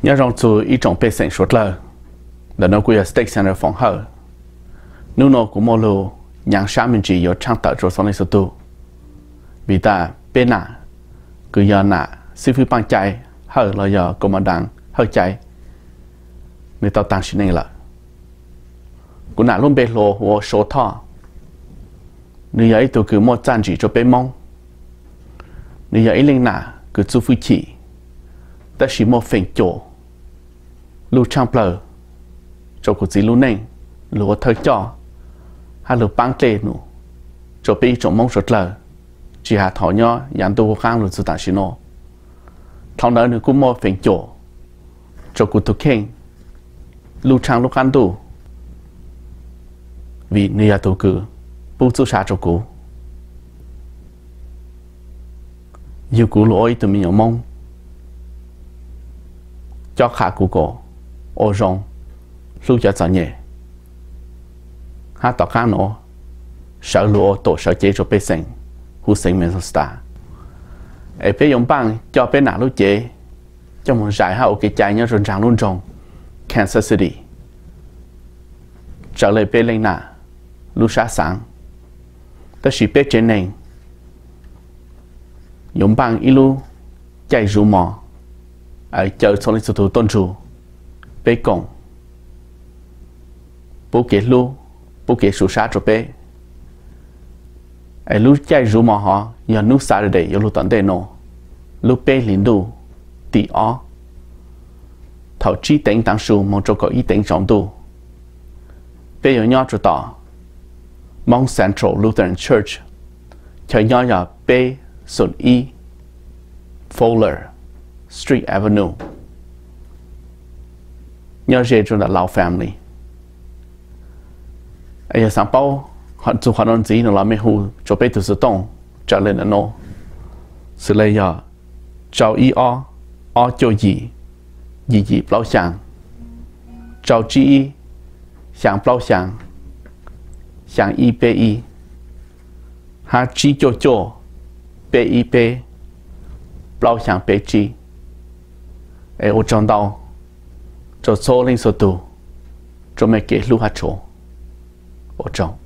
Nyob zoo txug ib tsoom pej xeem suav dlawg, ntawm no kuv yog State Senator Foom Hawj. Hnub no kuv muaj lug nyaav sab me ntsis yuav tshaaj tawm rua txhua leej txhua tug, vim tas peb nam kws yog nam xib fwb paaj cai hawj los yog koom mas daas hawj cai, nwg tau taag sim neej lawm. Kuv nam lub npe hluas hu ua Suav Thoj. Nwg yog ib tug kws muaj txaj ntsim rua peb Moob. Nwg yog ib leej nam kws txuj fwj chim, tab sis muaj feem cuam lug tshaaj plawg rua kuv txiv lub neej, lug ua thawj coj hab lug paab dlej num rua peb ib tsoom Moob suav dlawg, tsi has thaus nyob yaav ntuj huv qaab lug txug taam sim no. Dhau ntawd nwg kuj muaj feem cuam rua kuv tug kheej lub tshaaj lub qaab ntuj, vim nwg yog tug kws pub txuj sa rua kuv, yug kuv lug ua ib tug me nyuam Moob, cob qha kuv kuas ua zoo hlub cov txom nyem, hab tom qaab nuav sawv lug ua tuam sawv cev rua pej xeem huv xeev Minnesota. Es peb yuav npaaj coj peb nam lub cev coj moog zais hab ua kev cai nyob rua nraag lub nroog Kansas City, raws le peb leej nam lub sab xaav. Tab sis peb tsev neeg yuav npaaj ib lub caij zuv mos, caw txhua leej txhua tug tuaj nrug peb koom, pub kev hlub, pub kev su sab rua peb. Es lub caij zuv mos hov yog nub Saturday yuav lug tom ntej nuav, lub peb hlis ntuj tim ob, thaum tsib teev taav su moog rua kaum ib teev tsaus ntuj. Peb yuav nyob rua tom Hmong Central Lutheran Church, chaw nyob yog peb xoom ib Fuller Street Avenue, nyob ze rua ntawm Lao Family. Yog xaav paub txug qhov nuav ntxiv no los mej hu rua peb tug xov tooj raws le ntawm no, xws le yog rau ib ob, ob cuaj yim, yim yim plaub xyaa, rau tsib ib, xyaa plaub xyaa, xyaa ib peb ib, hab tsib cuaj cuaj, peb ib peb, plaub xyaa peb tsib. Es ua tsaug ntau rua txhua leej txhua tug rua mej kev hlub hab tshua. Ua tsaug.